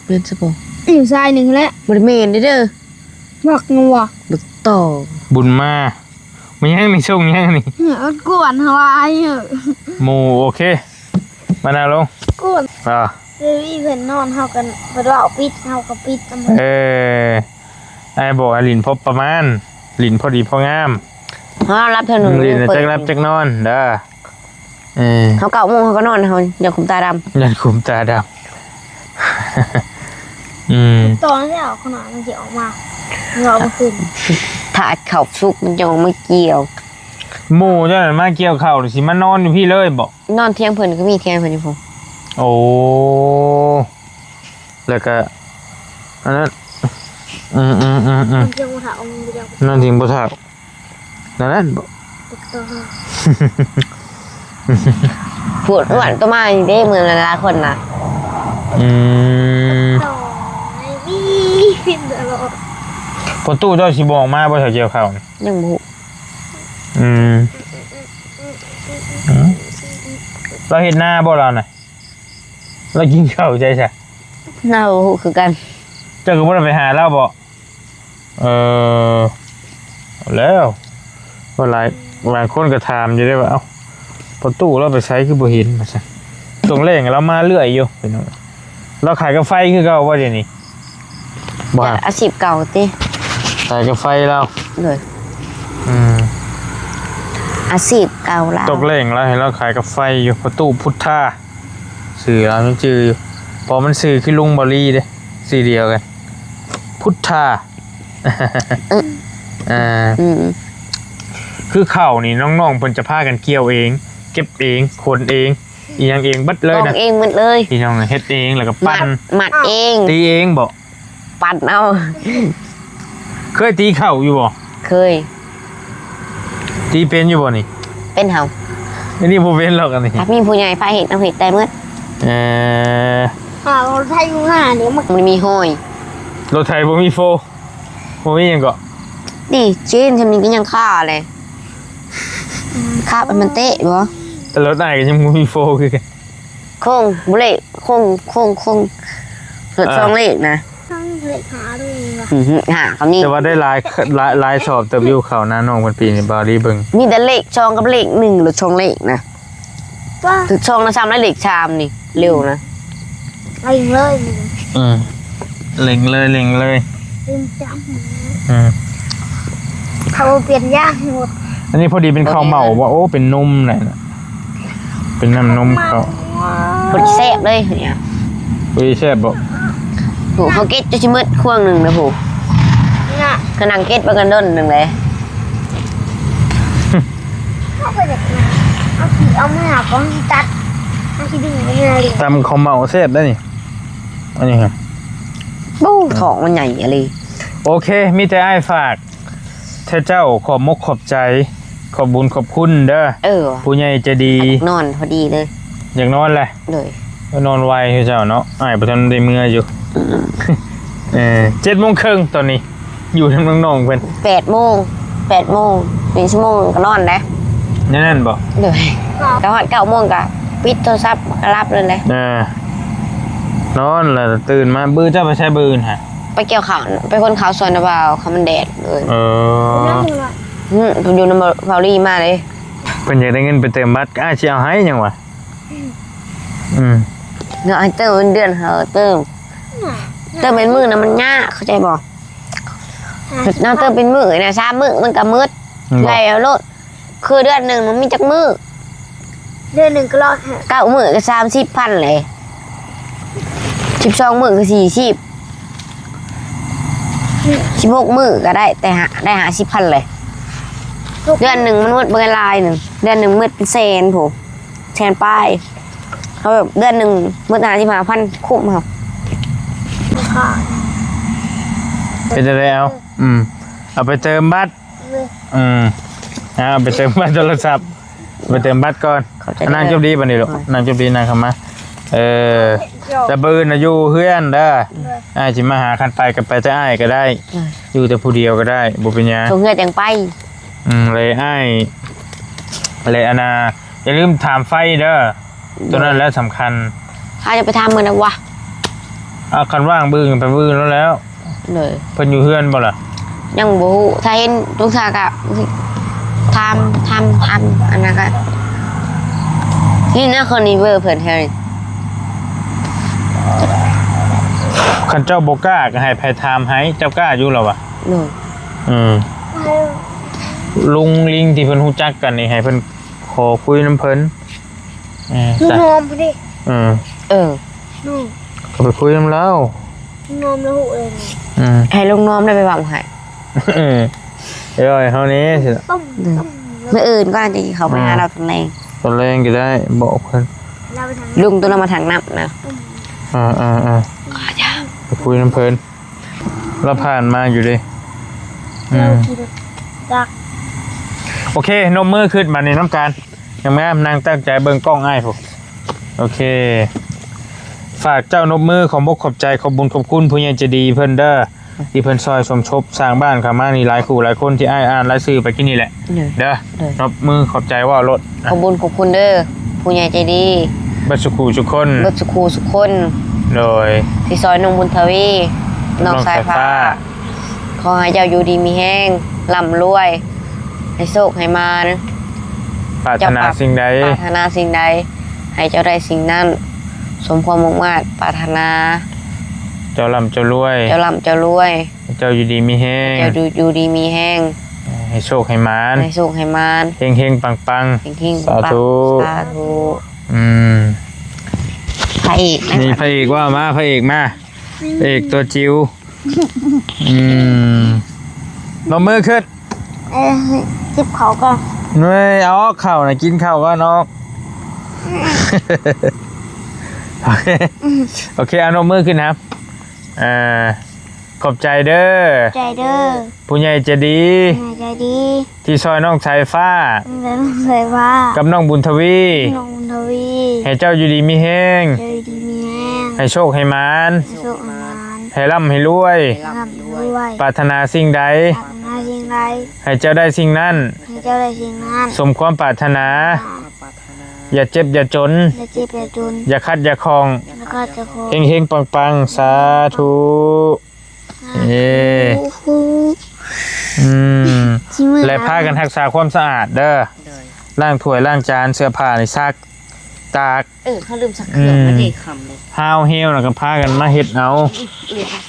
ແມ່ນຊະບໍ່? ອີກສາຍໜຶ່ງແຫຼະ ບໍ່ໄດ້ແມ່ນເດີ ບັກຫຍັງວະ ບັກຕໍ່ ບຸນມາ ມັນຍັງນີ້ ສົ່ງຍັງນີ້ ເອີ ກວນເຮົາຫຼາຍ ເອີ ໝູ່ ໂອເຄ ມານາລົງ ກວນ ອ່າ ເວວີເພິ່ນນອນ ເຮົາກໍບໍ່ໄດ້ເວົ້າ ປິດ ເຮົາກໍປິດນຳ ເອີ ອ້າຍບອກໃຫ້ຫຼິ້ນພໍປະມານ ຫຼິ້ນພໍດີພໍງາມ ເຮົາຫຼັບເທື່ອໜຶ່ງ ຫຼິ້ນຈັກຫຼັບຈັກນອນເດີ. ເອີ ເຮົາເກົ້າໂມງເຮົາກໍນອນ ເຮົາຢ່າຄຸມຕາດຳ ຢ່າຄຸມຕາດຳ ອືມ ຕອນແລ້ວຂະໜາດມັນຊິອອກມາ ເຮົາບໍ່ຂຶ້ນ ຖ້າເຂົ້າສຸກມັນຈະອອກມາກ່ຽວ ໝູ່ເຈົ້ານັ້ນມາກ່ຽວເຂົ້າ ຊິມານອນຢູ່ພີ້ເລີຍບໍ? ນອນຖຽງເພິ່ນກໍມີ ຖຽງເພິ່ນຢູ່ພຸ້ນ ໂອ້ ແລ້ວກໍ ອັນນັ້ນ ອືມໆໆໆ ນອນຖຽງບໍ່ເຖົ້າ ນອນຖຽງບໍ່ເຖົ້າ ນັ້ນນັ້ນບໍ່ ໂຕໂຕ ຜູ້ອ້ວນໂຕມານີ້ເດ້ ມື້ນັ້ນຫຼາຍຄົນນະ ອືມ ໂຕຍມີພິນຕະຫຼອດ ພໍ່ຕູ້ເຈົ້າຊິບອກມາບໍ່ ຖ້າກ່ຽວເຂົ້ານີ້ ຍັງບໍ່ຮູ້ ອືມ ອືມ ລາວເຮັດນາບໍ່ລາວນະ ລາວກິນເຂົ້າໃສຊະ ລາວບໍ່ຮູ້ຄືກັນ ເຈົ້າກໍບໍ່ໄດ້ໄປຫາລາວບໍ? ເອີ ເອົາແລ້ວ ວ່າຫຼາຍ ຫຼາຍຄົນກໍຖາມຢູ່ເດ້ວ່າ ເອົ້າ ພໍ່ຕູ້ລາວໄປໃສຄືບໍ່ເຫັນ ວ່າຊັ້ນ ຊ່ວງແລງລາວມາເລື້ອຍຢູ່ພີ່ນ້ອງ ລາວຂາຍກາໄຟຄືເກົ່າບໍ່ດຽວນີ້? ບໍ່ ອາຊີບເກົ່າຕິ ຂາຍກາໄຟລາວ ໂດຍ ອືມ ອາຊີບເກົ່າລາວ ຕົກແລງລາວໃຫ້ລາວຂາຍກາໄຟຢູ່ ພໍ່ຕູ້ພຸດທາ ຊື່ລາວຍັງຈື່ຢູ່ ເພາະມັນຊື່ຄືລຸງບາລີເດ້ ຊື່ດຽວກັນ ພຸດທາ ອືມ ອ່າ ອືມ ຄືເຂົ້ານີ້ນ້ອງໆເພິ່ນຈະພາກັນກ່ຽວເອງ ເກັບເອງ ຂົນເອງ ອີ່ຫຍັງເອງເບິດເລີຍນະ ເອງເບິດເລີຍ ພີ່ນ້ອງເຮັດເອງ ແລ້ວກໍປັ່ນ ມັດ ມັດເອງ ຕີເອງບໍ? ປັ່ນເອົາ ເຄີຍຕີເຂົ້າຢູ່ບໍ່? ເຄີຍ ຕີເປັນຢູ່ບໍ່ນີ້? ເປັນເຮົາ ອັນນີ້ບໍ່ເປັນດອກອັນນີ້ ຖ້າມີຜູ້ໃຫຍ່ພາເຮັດ ເຮົາເຮັດໄດ້ໝົດ ເອີ ອ່າ ລົດໄຖຢູ່ໜ້ານີ້ມັນ ມັນມີຮອຍ ລົດໄຖບໍ່ມີໂຟ ບໍ່ມີຫຍັງເກາະ ນີ້ຈີນຊ່ຳນີ້ກໍຍັງຄາເລີຍ ອືມ ຄາບໃຫ້ມັນເຕະບໍ່ ແຕ່ລົດອ້າຍກໍຍັງບໍ່ມີໂຟຄືກັນ ໂຄ້ງບໍ່ເລກ ໂຄ້ງ ໂຄ້ງ ໂຄ້ງ ເກີດ ອ່າ ສອງເລກນະ ເລກຫ້າເລີຍວ່າ ອືຮຶ ຫ້າກໍມີ ແຕ່ວ່າໄດ້ຫຼາຍ ຫຼາຍ ຫຼາຍສອບເຕີບຢູ່ ເຂົ້ານານ້ອງເພິ່ນປີນີ້ ບ່າວລີເບິ່ງ ມີແຕ່ເລກສອງກັບເລກໜຶ່ງ ຫຼືສອງເລກນະ ວ່າ ຖືກສອງນະ ຊ້ຳໄດ້ເລກສາມນີ້ ເລັວນະ ເລັ່ງເລີຍ ອືມ ເລັ່ງເລີຍ ເລັ່ງເລີຍ ເລັ່ງຈັງ ອືມ ເຂົາປ່ຽນຢາງໝົດ ອັນນີ້ພໍດີເປັນເຂົ້າເໝົາບໍ່? ໂອ້ ເປັນນົມແຫຼະນະ ເປັນນ້ຳນົມເຂົ້າ ພໍດີແຊບເລີຍນີ້ ພໍດີແຊບບໍ່? ໂຫ ເຮົາເກັດຈົນຊິໝົດຄວງໜຶ່ງນະ ໂຫ ນະ ກະນັ່ງເກັດເບິ່ງກັນດົນໜຶ່ງເລີຍ ເຮົາກໍຢາກ ເຮົາຊິເອົາເມືອ ຂອງຊິຕັດ ເຮົາຊິດຶງເມືອເລີຍ. ຕຳເຂົ້າເໝົາແຊບໄດ໋ນີ້ ອັນນີ້ຮະ. ໂອ້ ທ້ອງມັນໃຫຍ່ອີ່ຫຼີ. ໂອເຄ ມີແຕ່ອ້າຍຝາກ ເທພເຈົ້າ ຂອບມົກຂອບໃຈ ຂອບບຸນຂອບຄຸນເດີ. ເອີ ຜູ້ໃຫຍ່ໃຈດີ. ນອນພໍດີເລີຍ. ຢາກນອນແຫຼະ. ໂດຍ. ນອນໄວຄືເຈົ້າເນາະ. ອ້າຍບໍ່ທັນໄດ້ເມືອຢູ່. ອືມ. ເອີ ເຈັດໂມງເຄິ່ງຕອນນີ້ ຢູ່ນຳນ້ອງໆເພິ່ນ. ແປດໂມງ ແປດໂມງ ອີກຊົ່ວໂມງກໍນອນແລ້ວ. ແນວນັ້ນບໍ? ໂດຍ. ກໍຮອດເກົ້າໂມງກໍປິດໂທລະສັບກໍຫຼັບເລີຍແຫຼະ. ເອີ ນອນແລ້ວຕື່ນມາ. ບືນເຈົ້າໄປໃສບືນຫະ? ໄປກ່ຽວເຂົ້າ ໄປຂົນເຂົ້າສວນນະບ່າວ ເຂົ້າມັນແດດ. ເອີ ເອີ ຫື ຢູ່ນຳບ່າວລີມາເດ້. ເພິ່ນຢາກໄດ້ເງິນໄປເຕີມບັດ ອ້າຍຊິເອົາໃຫ້ຫຍັງວະ? ອືມ ເນາະ ໃຫ້ເຕີມເງິນເດືອນ ເຮົາເຕີມ ເຕີມເປັນມື້ນະມັນຍາກ ເຂົ້າໃຈບໍ່? ນຳເຕີມເປັນມື້ນະ ສາມມື້ມັນກໍໝົດ. ແມ່ນບໍ່? ໄລ່ເອົາໂລດ. ຄືເດືອນໜຶ່ງມັນມີຈັກມື້? ເດືອນໜຶ່ງກໍລອດ ເກົ້າມື້ກໍສາມສິບພັນເລີຍ. ສິບສອງມື້ກໍສີ່ສິບ. ສິບຫົກມື້ກໍໄດ້ແຕ່ຫ້າ ໄດ້ຫ້າສິບພັນເລີຍ. ເດືອນໜຶ່ງມັນໝົດບໍ່ຫຼາຍໜຶ່ງ ເດືອນໜຶ່ງໝົດເປັນແສນພຸ້ນ ແສນປາຍ. ເຮົາແບບເດືອນໜຶ່ງໝົດຫ້າສິບຫ້າພັນ ຄຸ້ມເຮົາ. ເປັນຈັ່ງໃດເອົາ? ອືມ ເອົາໄປເຕີມບັດ. ອືມ ເອົາໄປເຕີມບັດໂທລະສັບ ໄປເຕີມບັດກ່ອນ. ນັ່ງຈົບດີບັດນີ້ລູກ ນັ່ງຈົບດີ ນັ່ງເຂົ້າມາ. ເອີ ແຕ່ບືນນະຢູ່ເຮືອນເດີ. ໂດຍ. ອ້າຍຊິມາຫາ ຄັນໄປກໍໄປແຕ່ອ້າຍກໍໄດ້. ໂດຍ. ຢູ່ແຕ່ຜູ້ດຽວກໍໄດ້ ບໍ່ເປັນຫຍັງ ສົ່ງເຮືອຈັ່ງໄປ. ອືມ ແລະອ້າຍ ແລະອັນນ່າ ຢ່າລືມຖາມໄຟເດີ. ໂດຍ. ໂຕນັ້ນແຫຼະສຳຄັນ. ອ້າຍຈະໄປຖາມມື້ໃດວະ? ເອົາ ຄັນວ່າງບຶ່ງໄປບຶ່ງໂລດແລ້ວ. ໂດຍ. ເພິ່ນຢູ່ເຮືອນບໍ່ລະ? ຍັງບໍ່ຮູ້ ຖ້າເຫັນທຸກທ່າກະຖາມ ຖາມ ຖາມ ອັນນັ້ນກະ ນີ້ນະ ຄົນນີ້ເບີເພິ່ນແຖວນີ້. ຄັນເຈົ້າບໍ່ກ້າກະໃຫ້ໃຜຖາມໃຫ້ ເຈົ້າກ້າຢູ່ລະວະ? ໂດຍ. ອືມ ລຸງລິງທີ່ເພິ່ນຮູ້ຈັກກັນນີ້ ໃຫ້ເພິ່ນຂໍຄຸຍນຳເພິ່ນ. ເອີ ລຸງນອມພຸ້ນເດ້. ເອີ ເອີ ກໍໄປຄຸຍນຳລາວ ລຸງນອມລາວຮູ້ເລີຍ. ອືມ ໃຫ້ລຸງນອມໄດ້ໄປເວົ້າໃຫ້. ເອີ ເອີ ເຮົານີ້ ຕົ້ມ ຕົ້ມ ມື້ອື່ນກ່ອນ ຈັ່ງຊິເຂົ້າໄປຫາລາວຕອນແລງ. ຕອນແລງກໍໄດ້ ບອກເພິ່ນ ລຸງໂຕນັ້ນມາທາງນຳນະ. ອືມ ເອີໆໆ ໄປຄຸຍນຳເພິ່ນ. ລາວຜ່ານມາຢູ່ເດ້. ອືມ ໂອເຄ ນົບມືຂຶ້ນບາດນີ້ນ້ອງການ ງາມໆ ນັ່ງຕັ້ງໃຈເບິ່ງກ້ອງອ້າຍພຸ້ນ. ໂອເຄ ຝາກເຈົ້ານົບມື ຂອບອົກຂອບໃຈ ຂອບບຸນຂອບຄຸນຜູ້ໃຫຍ່ໃຈດີເພິ່ນເດີ ທີ່ເພິ່ນຊ່ອຍສົມທົບສ້າງບ້ານເຂົ້າມານີ້ ຫຼາຍຄູ່ຫຼາຍຄົນທີ່ອ້າຍອ່ານລາຍຊື່ໄປກີ້ນີ້ແຫຼະ. ໂດຍ ເດີ ໂດຍ ນົບມືຂອບໃຈເວົ້າໂລດ. ຂອບບຸນຂອບຄຸນເດີ ຜູ້ໃຫຍ່ໃຈດີ ເບິດສູ່ຄູ່ສູ່ຄົນ ເບິດສູ່ຄູ່ສູ່ຄົນ. ໂດຍ ທີ່ຊ່ອຍນ້ອງບຸນທະວີ ນ້ອງສາຍຟ້າ ນ້ອງສາຍຟ້າ ຂໍໃຫ້ເຈົ້າຢູ່ດີມີແຮງ ລ່ຳລວຍ ໃຫ້ໂຊກໃຫ້ໝານ. ປາດຖະໜາສິ່ງໃດ ປາດຖະໜາສິ່ງໃດ ໃຫ້ເຈົ້າໄດ້ສິ່ງນັ້ນ ສົມຄວາມມຸ່ງມາດປາດຖະໜາ. ເຈົ້າລ່ຳເຈົ້າລວຍ ເຈົ້າລ່ຳເຈົ້າລວຍ ໃຫ້ເຈົ້າຢູ່ດີມີແຮງ ໃຫ້ເຈົ້າຢູ່ ຢູ່ດີມີແຮງ ໃຫ້ໂຊກໃຫ້ໝານ ໃຫ້ໂຊກໃຫ້ໝານ ເຮັງໆ ປັງໆ ເຮັງໆ ສາທຸ ປັງໆ ສາທຸ. ອືມ ພະເອກນະ ນີ້ພະເອກວ່າມາ ພະເອກມາ ພະເອກຕົວຈິວ. ອືມ ນົບມືຂຶ້ນ. ເອີ ຈິບເຂົ້າກ່ອນ. ເອີຍ ເອົາອອກເຂົ້ານະ ກິນເຂົ້າກ່ອນອອກ. ໂອເຄ ໂອເຄ ເອົານົບມືຂຶ້ນນະ. ເອີ ຂອບໃຈເດີ ຂອບໃຈເດີ ຜູ້ໃຫຍ່ໃຈດີ ຜູ້ໃຫຍ່ໃຈດີ ທີ່ຊ່ອຍນ້ອງສາຍຟ້າ ທີ່ຊ່ອຍນ້ອງສາຍຟ້າ ກັບນ້ອງບຸນທະວີ ນ້ອງບຸນທະວີ ໃຫ້ເຈົ້າຢູ່ດີມີແຮງ ເຈົ້າຢູ່ດີມີແຮງ ໃຫ້ໂຊກໃຫ້ໝານ ໃຫ້ໂຊກໃຫ້ໝານ ໃຫ້ລ່ຳໃຫ້ລວຍ ໃຫ້ລ່ຳໃຫ້ລວຍ ປາດຖະໜາສິ່ງໃດ ປາດຖະໜາສິ່ງໃດ ໃຫ້ເຈົ້າໄດ້ສິ່ງນັ້ນ ໃຫ້ເຈົ້າໄດ້ສິ່ງນັ້ນ ສົມຄວາມປາດຖະໜາ ອ່າ ຢ່າເຈັບຢ່າຈົນ ຢ່າເຈັບຢ່າຈົນ ຢ່າຂັດຢ່າຂ້ອງ ຢ່າຂັດຢ່າຂ້ອງ ເຮັງໆ ປັງໆ ສາທຸ. ເອີ ອືມ ແລະພາກັນຮັກສາຄວາມສະອາດເດີ ລ້າງຖ້ວຍລ້າງຈານ ເສື້ອຜ້ານີ້ຊັກຕາກ. ເອີ ເຮົາລືມຊັກເຄື່ອງ ອືມ ມັນເດຄຳເລີຍ ຮາວເຮວນະກໍພາກັນມາເຮັດເອົາ.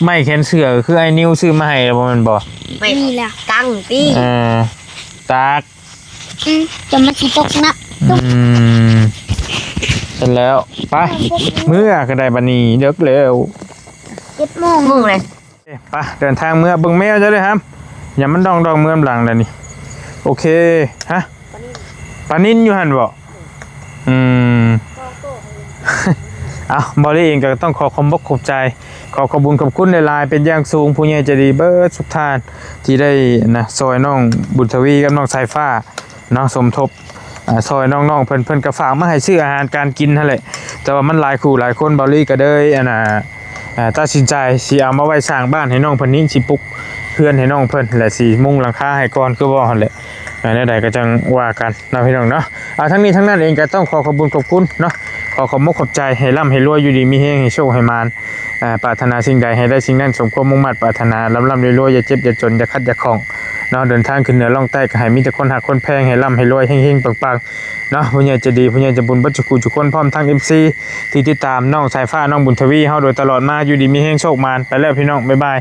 ໄມ້ແຂນເສື້ອຄືອ້າຍນິວຊື້ມາໃຫ້ແລ້ວບໍ່ແມ່ນບໍ່? ໄມ້ນີ້ລະ ຕັ້ງຕິ ເອີ ຕາກ ອືມ ຈະມັນຊິຕົກນະ. ອືມ ເສັດແລ້ວ ໄປ ເມືອກໍໄດ້ບັດນີ້ ເດິກແລ້ວ ເຈັດໂມງ ໂມງເລີຍ. ໄປ ເດີນທາງເມືອ ເບິ່ງແມວເຈົ້າເດ້ຫຳ ຢ່າມັນດອງໆ ເມືອນຳຫຼັງແລ້ວນີ້. ໂອເຄ ຮະ ປານິນ ປານິນຢູ່ຫັ້ນບໍ? ອືມ ເອົາ ເບົາລີເອງກໍຕ້ອງຂໍຂອບອົກຂອບໃຈ ຂໍຂອບບຸນຂອບຄຸນຫຼາຍໆເປັນຢ່າງສູງ ຜູ້ໃຫຍ່ໃຈດີເບິດທຸກທ່ານ ທີ່ໄດ້ນະ ຊ່ອຍນ້ອງບຸນທະວີກັບນ້ອງສາຍຟ້າເນາະ ສົມທົບ ອ່າ ຊ່ອຍນ້ອງໆເພິ່ນ ເພິ່ນກໍຝາກມາໃຫ້ຊື້ອາຫານການກິນຫັ້ນແຫຼະ ແຕ່ວ່າມັນຫຼາຍຄູ່ຫຼາຍຄົນ ເບົາລີກໍເລີຍ ອັນນ່າ ອ່າ ຕັດສິນໃຈຊິເອົາມາໄວ້ສ້າງບ້ານໃຫ້ນ້ອງເພິ່ນນີ້ ຊິປຸກເຮືອນໃຫ້ນ້ອງເພິ່ນ ແລະ ຊິມຸງຫຼັງຄາໃຫ້ກ່ອນ ຄືເວົ້າຫັ້ນແຫຼະ ອ່າ ແນວໃດກໍຈັ່ງວ່າກັນເນາະ ພີ່ນ້ອງເນາະ. ອ່າ ທັງນີ້ທັງນັ້ນເອງກໍຕ້ອງຂໍຂອບບຸນຂອບຄຸນເນາະ ຂໍຂອບອົກຂອບໃຈ ໃຫ້ລ່ຳໃຫ້ລວຍ ຢູ່ດີມີແຮງ ໃຫ້ໂຊກໃຫ້ໝານ ອ່າ ປາດຖະໜາສິ່ງໃດໃຫ້ໄດ້ສິ່ງນັ້ນ ສົມຄວາມມຸ່ງມາດປາດຖະໜາ ລ່ຳໆລວຍໆ ຢ່າເຈັບຢ່າຈົນ ຢ່າຂັດຢ່າຂ້ອງເນາະ ເດີນທາງຂຶ້ນເໜືອລ່ອງໃຕ້ ກໍໃຫ້ມີແຕ່ຄົນຮັກຄົນແພງ ໃຫ້ລ່ຳໃຫ້ລວຍ ເຮັງໆ ປັງໆ ເນາະ ຜູ້ໃຫຍ່ໃຈດີ ຜູ້ໃຫຍ່ໃຈບຸນເບິດສູ່ຜູ້ທຸກຄົນ ພ້ອມທັງ ເອັຟຊີ ທີ່ຕິດຕາມນ້ອງສາຍຟ້າ ນ້ອງບຸນທະວີ ເຮົາໂດຍຕະຫຼອດມາ ຢູ່ດີມີແຮງ ໂຊກໝານ ໄປແລ້ວພີ່ນ້ອງ ບາຍບາຍ.